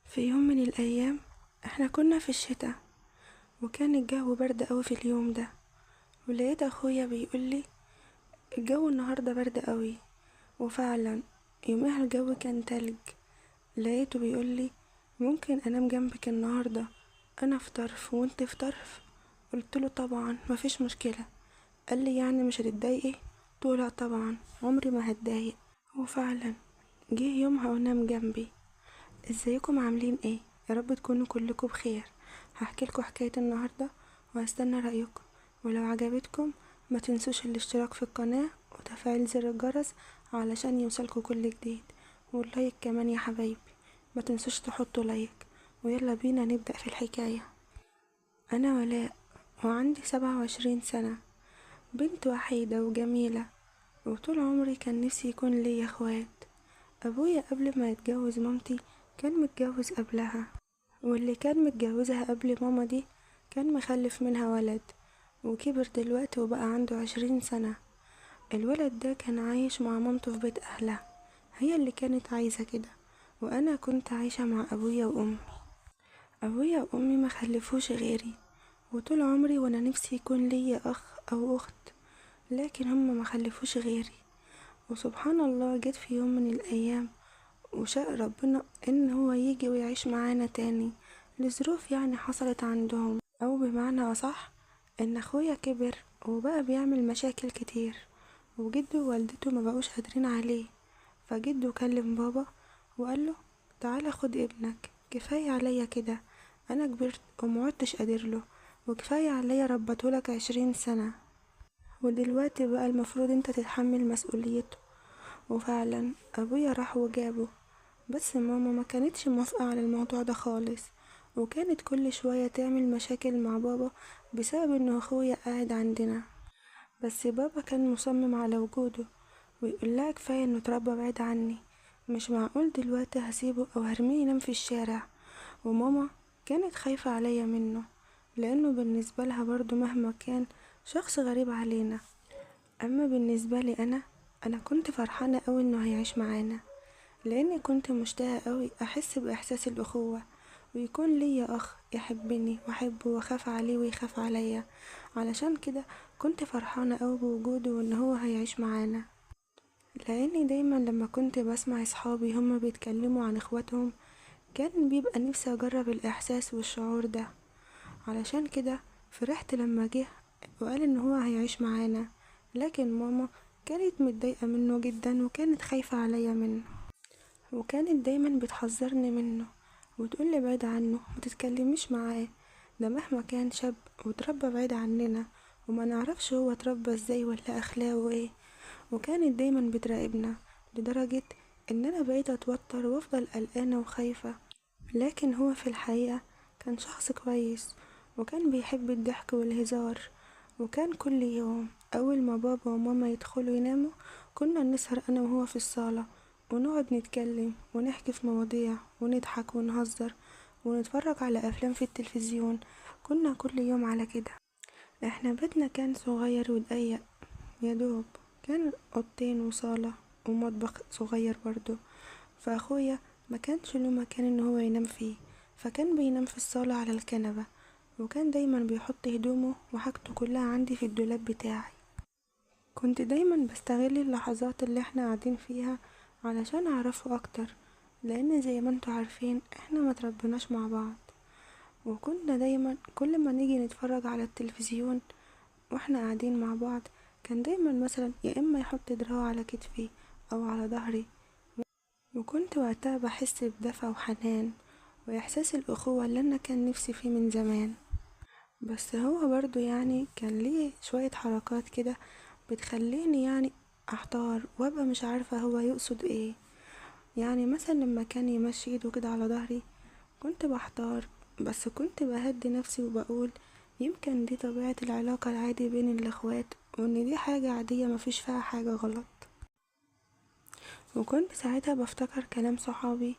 في يوم من الأيام احنا كنا في الشتاء، وكان الجو برد قوي في اليوم ده، ولقيت اخويا بيقولي الجو النهاردة برد قوي، وفعلا يومها الجو كان تلج. لقيته بيقولي ممكن انام جنبك النهاردة، انا في طرف وانت في طرف. قلت له طبعا مفيش مشكلة. قال لي يعني مش هتتضايقي؟ قلت له لا طبعا عمري ما هتضايق. وفعلا جه يومها ونام جنبي. ازيكم عاملين ايه؟ يا رب تكونوا كلكم بخير. هحكي لكم حكاية النهاردة وهستنى رأيكم، ولو عجبتكم ما تنسوش الاشتراك في القناة وتفعيل زر الجرس علشان يوصلكم كل جديد، وال like كمان يا حبايبي ما تنسوش تحطوا like. ويلا بينا نبدأ في الحكاية. أنا ولاء وعندي 27 سنة، بنت وحيدة وجميلة، وطول عمري كان نفسي يكون ليا اخوات. أبويا قبل ما يتجوز مامتي كان متجوز قبلها، واللي كان متجوزها قبل ماما دي كان مخلف منها ولد، وكبر دلوقتي وبقى عنده 20 سنة. الولد ده كان عايش مع مامته في بيت أهلها، هي اللي كانت عايزة كده، وأنا كنت عايشة مع أبويا وأمي. أبويا وأمي ما خلفوش غيري، وطول عمري وأنا نفسي يكون ليا أخ أو أخت، لكن هما ما خلفوش غيري. وسبحان الله جت في يوم من الأيام وشاء ربنا إن هو يجي ويعيش معانا تاني، لظروف يعني حصلت عندهم، أو بمعنى أصح إن أخويا كبر وبقى بيعمل مشاكل كتير، وجده ووالدته ما بقوش قادرين عليه. فجده كلم بابا وقال له تعالى خد ابنك، كفاية عليا كده، أنا كبرت ومعدتش قادر له، وكفاية عليا ربتهولك 20 سنة، ودلوقتي بقى المفروض انت تتحمل مسؤوليته. وفعلا أبويا راح وجابه، بس ماما ما كانتش موافقة على الموضوع ده خالص، وكانت كل شوية تعمل مشاكل مع بابا بسبب انه اخويا قاعد عندنا. بس بابا كان مصمم على وجوده ويقول لها كفاية انه اتربى بعيد عني، مش معقول دلوقتي هسيبه او هرميه ينام في الشارع. وماما كانت خايفة عليا منه، لانه بالنسبة لها برضو مهما كان شخص غريب علينا. اما بالنسبة لي انا كنت فرحانة قوي انه هيعيش معانا، لاني كنت مشتاقة قوي احس باحساس الاخوة، ويكون ليا اخ يحبني واحبه واخاف عليه ويخاف عليا. علشان كده كنت فرحانة قوي بوجوده وان هو هيعيش معانا، لاني دايما لما كنت بسمع اصحابي هما بيتكلموا عن اخواتهم كان بيبقى نفسي اجرب الاحساس والشعور ده. علشان كده فرحت لما جه وقال ان هو هيعيش معانا، لكن ماما كانت متضايقة منه جدا وكانت خايفة عليا منه، وكانت دايما بتحذرني منه وتقول لي بعيد عنه، ما تتكلميش معاه، ده مهما كان شاب وتربى بعيد عننا وما نعرفش هو اتربى ازاي ولا اخلاقه ايه. وكانت دايما بتراقبنا لدرجة ان انا بقيت اتوتر وافضل قلقانة وخايفة. لكن هو في الحقيقة كان شخص كويس، وكان بيحب الضحك والهزار، وكان كل يوم اول ما بابا وماما يدخلوا يناموا كنا نسهر انا وهو في الصالة ونقعد نتكلم ونحكي في مواضيع ونضحك ونهزر ونتفرج على افلام في التلفزيون. كنا كل يوم على كده. احنا بيتنا كان صغير وضيق، يا دوب كان اوضتين وصالة ومطبخ صغير برضو، فاخويا ما كانش له مكان ان هو ينام فيه، فكان بينام في الصالة على الكنبة، وكان دايما بيحط هدومه وحاجته كلها عندي في الدولاب بتاعي. كنت دايما بستغل اللحظات اللي احنا قاعدين فيها علشان اعرفه اكتر، لان زي ما انتوا عارفين احنا ما تربيناش مع بعض، وكنا دايما كل ما نيجي نتفرج على التلفزيون واحنا قاعدين مع بعض كان دايما مثلا يا اما يحط دراعه على كتفي او على ظهري، وكنت وقتها بحس بدفى وحنان واحساس الاخوة اللي انا كان نفسي فيه من زمان. بس هو برضو كان ليه شوية حركات كده بتخليني احتار وابقى مش عارفة هو يقصد ايه. مثلا لما كان يمشي ايده كده على ظهري كنت بحتار، بس كنت بهدي نفسي وبقول يمكن دي طبيعة العلاقة العادي بين الاخوات، وان دي حاجة عادية مفيش فيها حاجة غلط. وكنت ساعتها بفتكر كلام صحابي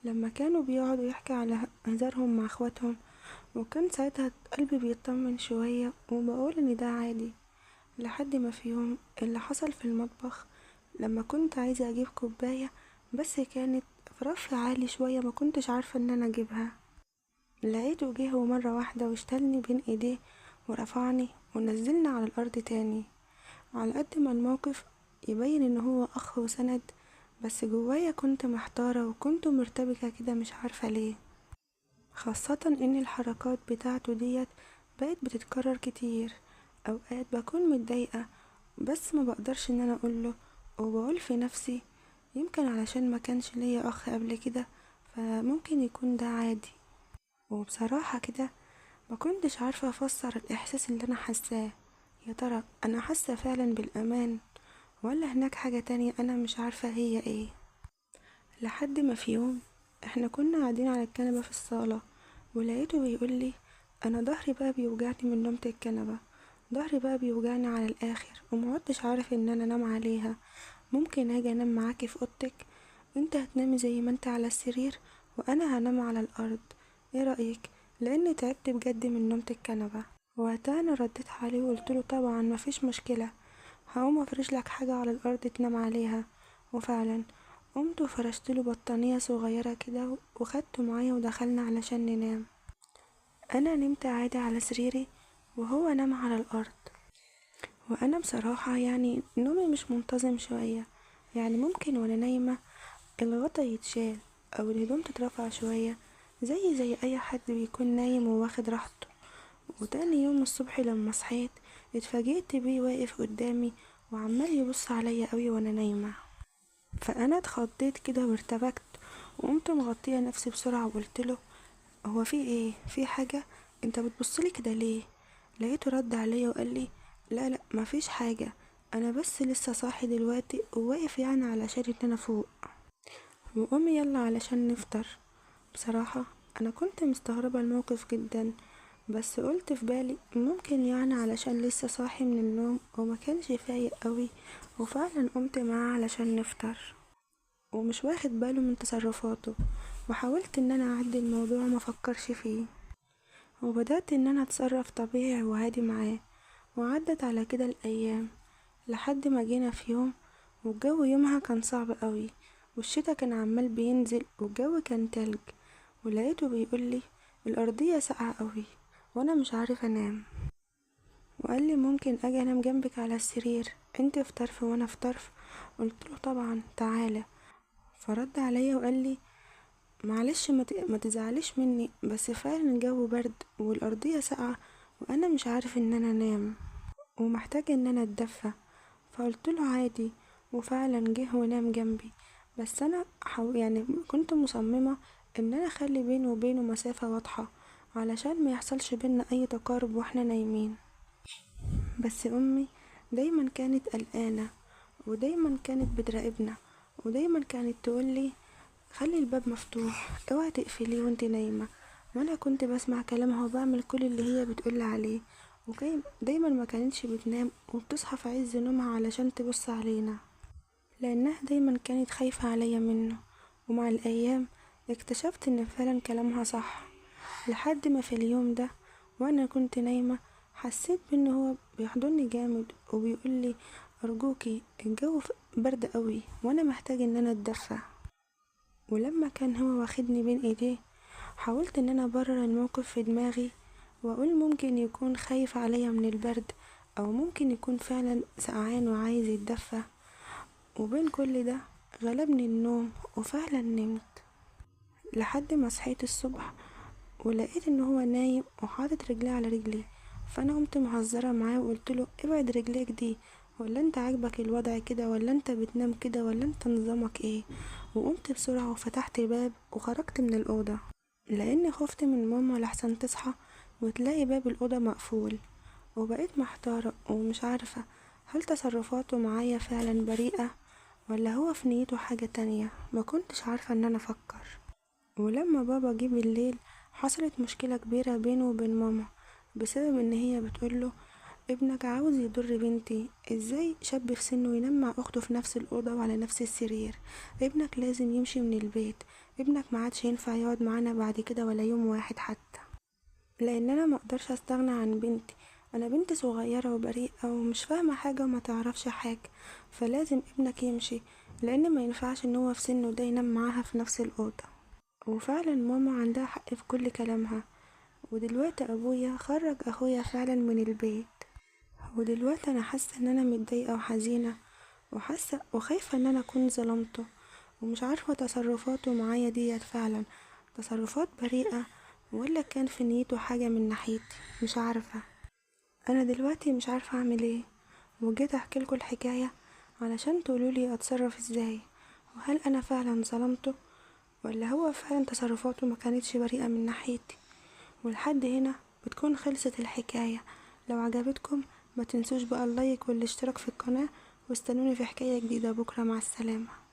لما كانوا بيقعدوا يحكوا على هزارهم مع اخواتهم، وكان ساعتها قلبي بيطمن شوية وبقول ان ده عادي. لحد ما في يوم اللي حصل في المطبخ لما كنت عايزة اجيب كوباية بس كانت في رف عالي شوية ما كنتش عارفة ان انا اجيبها. لقيته جه مرة واحدة واشتلني بين ايديه ورفعني ونزلنا على الارض تاني. على قد ما الموقف يبين ان هو اخ وسند، بس جوايا كنت محتارة وكنت مرتبكة كده مش عارفة ليه، خاصة ان الحركات بتاعته ديت بقت بتتكرر كتير. اوقات بكون متضايقة بس ما بقدرش ان انا اقوله، وبقول في نفسي يمكن علشان ما كانش ليا اخ قبل كده فممكن يكون ده عادي. وبصراحة كده ما كنتش عارفة افسر الاحساس اللي انا حاساه، يا ترى انا حاسة فعلا بالامان ولا هناك حاجة تانية انا مش عارفة هي ايه. لحد ما في يوم احنا كنا قاعدين على الكنبة في الصالة، ولقيته بيقولي انا ظهري بقى بيوجعني من نومة الكنبة، ظهري بقى بيوجعني على الاخر ومعدتش عارف ان انا انام عليها، ممكن اجي انام معاكي في اوضتك؟ انت هتنامي زي ما انت على السرير وانا هنام على الارض، ايه رأيك؟ لان تعبت بجد من نومة الكنبة. وقتها انا رديت عليه وقلت له طبعا مفيش مشكلة، هقوم افرش لك حاجة على الارض تنام عليها. وفعلا قمت وفرشت له بطانية صغيرة كده وخدته معايا ودخلنا علشان ننام. انا نمت عادي على سريري وهو نام على الارض. وانا بصراحة نومي مش منتظم شوية، ممكن وانا نايمة الغطا يتشال او الهدوم تترفع شوية زي اي حد بيكون نايم وواخد راحته. وتاني يوم الصبح لما صحيت اتفاجئت بيه واقف قدامي وعمال يبص عليا قوي وانا نايمة، فانا اتخضيت كده وارتبكت وقمت مغطية نفسي بسرعة وقلت له هو في ايه؟ في حاجة؟ انت بتبصلي كده ليه؟ لقيته رد عليا وقال لي لا لا مفيش حاجة، انا بس لسه صاحي دلوقتي وواقف علشان ان انا فوق، وقومي يلا علشان نفطر. بصراحة انا كنت مستغربة الموقف جدا، بس قلت في بالي ممكن علشان لسه صاحي من النوم وما كانش فايق قوي، وفعلا قمت معاه علشان نفطر ومش واخد باله من تصرفاته. وحاولت ان انا اعدي الموضوع وما افكرش فيه، وبدأت ان انا اتصرف طبيعي وعادي معاه. وعدت على كده الايام لحد ما جينا في يوم والجو يومها كان صعب قوي، والشتا كان عمال بينزل والجو كان تلج، ولقيته بيقولي الارضية ساقعة قوي وانا مش عارف انام، وقال لي ممكن اجي انام جنبك على السرير، انت في طرف وانا في طرف. قلت له طبعا تعالى. فرد عليا وقال لي معلش ما تزعليش مني، بس فعلا الجو برد والارضية ساقعة وانا مش عارف ان انا انام ومحتاجة ان انا اتدفى. فقلت له عادي، وفعلا جه ونام جنبي. بس انا كنت مصممة ان انا اخلي بيني وبينه مسافة واضحة علشان ما يحصلش بينا اي تقارب واحنا نايمين. بس امي دايما كانت قلقانة ودايما كانت بتراقبنا، ودايما كانت تقولي خلي الباب مفتوح، اوعي تقفليه وانت نايمة. وانا كنت بسمع كلامها وبعمل كل اللي هي بتقولي عليه، دايما ما كانتش بتنام وبتصحى في عز نومها علشان تبص علينا، لانها دايما كانت خايفة عليا منه. ومع الايام اكتشفت ان فعلا كلامها صح، لحد ما في اليوم ده وانا كنت نايمة حسيت بان هو بيحضني جامد وبيقولي ارجوكي الجو برد قوي وانا محتاج ان انا اتدفى. ولما كان هو واخدني بين ايديه حاولت ان انا ابرر الموقف في دماغي واقول ممكن يكون خايف عليا من البرد، او ممكن يكون فعلا سقعان وعايز يتدفى. وبين كل ده غلبني النوم وفعلا نمت، لحد ما صحيت الصبح ولقيت ان هو نايم وحاطط رجليه على رجلي. فانا قمت مهزره معاه وقلت له ابعد رجليك دي، ولا انت عاجبك الوضع كده، ولا انت بتنام كده، ولا انت نظامك ايه؟ وقمت بسرعه وفتحت الباب وخرجت من الاوضه، لان خفت من ماما لحسن تصحى وتلاقي باب الاوضه مقفول. وبقيت محتاره ومش عارفه هل تصرفاته معايا فعلا بريئه ولا هو في نيته حاجه تانية، ما كنتش عارفه ان انا افكر. ولما بابا جه بالليل حصلت مشكله كبيره بينه وبين ماما، بسبب ان هي بتقوله ابنك عاوز يضر بنتي، ازاي شاب في سنه ينام مع اخته في نفس الاوضه وعلى نفس السرير، ابنك لازم يمشي من البيت، ابنك ما عادش ينفع يقعد معانا بعد كده ولا يوم واحد حتى، لان انا ما اقدرش استغنى عن بنتي، انا بنت صغيره وبريئه ومش فاهمه حاجه وما تعرفش حاجه، فلازم ابنك يمشي، لان ما ينفعش ان هو في سنه ده ينام معاها في نفس الاوضه. وفعلا ماما عندها حق في كل كلامها. ودلوقتي ابويا خرج اخويا فعلا من البيت. ودلوقتي انا حاسه ان انا متضايقه وحزينه وحاسه وخايفه ان انا اكون ظلمته، ومش عارفه تصرفاته معايا ديت فعلا تصرفات بريئه ولا كان في نيته حاجه من ناحيتي، مش عارفه. انا دلوقتي مش عارفه اعمل ايه، وجيت احكي لكم الحكايه علشان تقولولي اتصرف ازاي، وهل انا فعلا ظلمته ولا هو فعلا تصرفاته ما كانتش بريئه من ناحيتي. ولحد هنا بتكون خلصت الحكايه. لو عجبتكم ما تنسوش بقى اللايك والاشتراك في القناه، واستنوني في حكايه جديده بكره. مع السلامه.